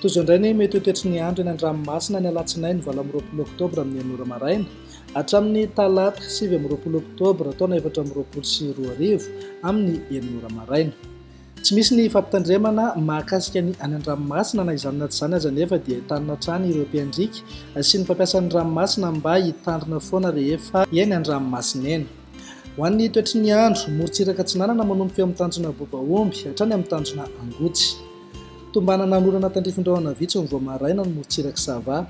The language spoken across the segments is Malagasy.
Toy izao indray ny mety ho toetry ny andro eny an-dranomasina ny alatsinainy 28 oktobra amin'ny 6 ora maraina hatramin'ny talata 29 oktobra taona 2024 amin'ny 6 ora maraina. Tsy misy ny fampitandremana mahakasika ny any an-dranomasina na izany na tsy izany aza anefa dia entanina hatrany ireo mpiandriaka sy ny mpampiasa ny ranomasina mba hitandrina foana rehefa eny an-dranomasina eny. Ho an'ny toetry ny andro, morontsiraka atsinanana manomboka eo amin'ny tanjona Bobaomby hatrany amin'ny tanjona Angotsy. Tombanana hanorana tandrifin-drahona vitsy ny vao maraina ny morontsirak'i Sava.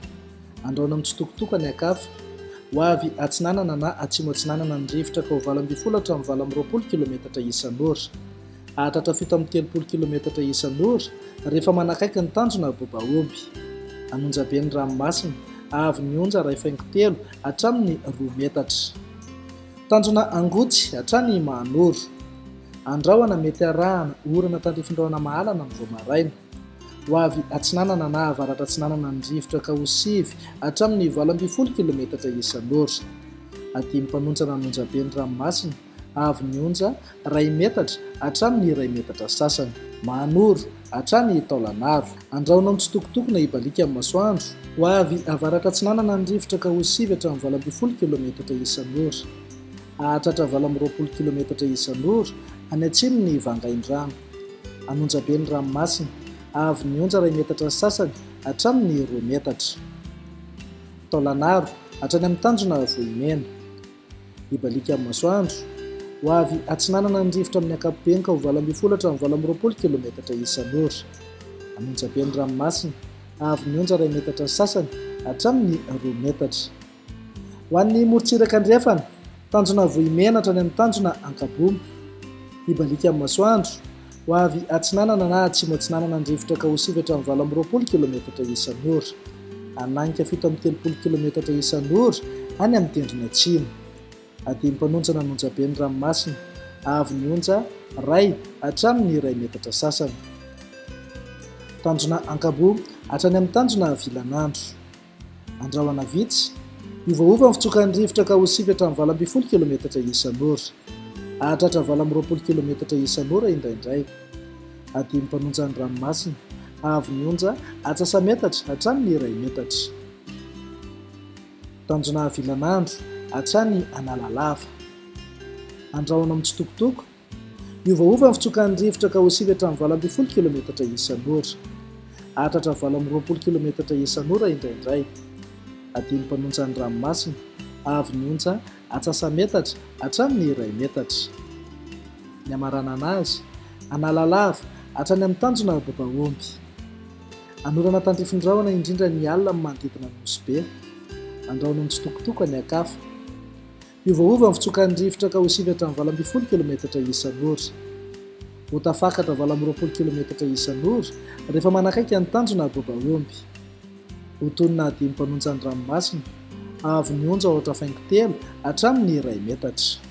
Andrahona mitsitokotoko any an-kafa. Ho avy atsinanana na atsimo atsinanana ny rivotra ka ho 18 hatramin'ny 28 kilometatra isan'ora. Hahatratra 37 kilometatra isan'ora rehefa manakaiky ny tanjona Bobaomby. An'Onjabe ny ranomasina, haavo ny onja 1.3 hatramin'ny 2 metatra. Tanjona Angotsy hatrany Mahanoro. Andrahona mety arahana orana tandrifin-drahona mahalana ny vao maraina. Ho avy atsinanana na avaratra atsinanana ny rivotra ka ho 9 hatramin'ny 18 kilometatra isan'ora. Aty Mpanontsana an'Onjabe ny ranomasina, haavo ny onja iray metatra hatramin'ny iray metatra sasany. Mahanoro, hatrany Taolanaro. Andrahona mitsitokotoko na hibaliaka amin'ny masoandro. Ho avy avaratra atsinanana ny rivotra ka ho 9 hatramin'ny 18 kilometatra isan'ora. Hahatratra 28 kilometatra isan'ora any atsimon'ny Vangaindrano. An'Onjabe ny ranomasina, haavo ny onja iray metatra sasany hatramin'ny 2 metatra. Taolanaro, hatrany amin'ny tanjona Vohimena. Hibaliaka amin'ny masoandro. Ho avy atsinanana ny rivotra amin'ny ankapobeny ka ho 18 hatramin'ny 28 kilometatra isan'ora. An'Onjabe ny ranomasina, haavo ny onja iray metatra sasany hatramin'ny 2 metatra. Ho an'ny morontsiraka andrefana, tanjona Vohimena hatrany amin'ny tanjona Ankaboma. Hibaliaka amin'ny masoandro. Ho avy atsinanana na atsimo atsinanana ny rivotra ka ho 9 hatramin'ny 28 kilometatra isan'ora. Hananika 37 kilometatra isan'ora any amin'ny tendrony atsimo. Adim Mpanontsana an'Onjabe ny ranomasina, haavo ny onja iray hatramin'ny iray metatra sasany. Tanjona Ankaboa hatrany amin'ny tanjona Vilanandro. Andrahona vitsy, miovaova ny fitsokan'ny rivotra ka ho 9 hatramin'ny 18 kilometatra isan'ora. Hahatratra 28 kilometatra isan'ora indraindray. Adim Mpanonja ny ranomasina, haavo ny onja atsasa-metatra hatramin'ny iray metatra. Tanjona Vilanandro hatrany Analalava. Andrahona mitsitokotoko, miovaova ny fitsokan'ny rivotra ka ho 9 hatramin'ny 18 kilometatra isan'ora. Hahatratra 28 kilometatra isan'ora indraindray. Adim Mpanonja ny ranomasina, haavo ny onja atsasa-metatra hatramin'ny iray metatra. Ny hamaranana azy, Analalava hatrany amin'ny tanjona Babaomby. Anorana tandrifin-drahona indrindra ny alina amin'ny manodidina ny Nosy Be. Andrahona mitsitokotoko any an-kafa. Miovaova ny fitsokan'ny rivotra ka ho 9 hatramin'ny 18 kilometatra isan'ora. Ho tafakatra 28 kilometatra isan'ora rehefa manakaiky ny tanjona Babaomby. Ho tonona adim Mpanonja ny ranomasina, haavo ny onja aotra faingo telo hatramin'ny iray metatra.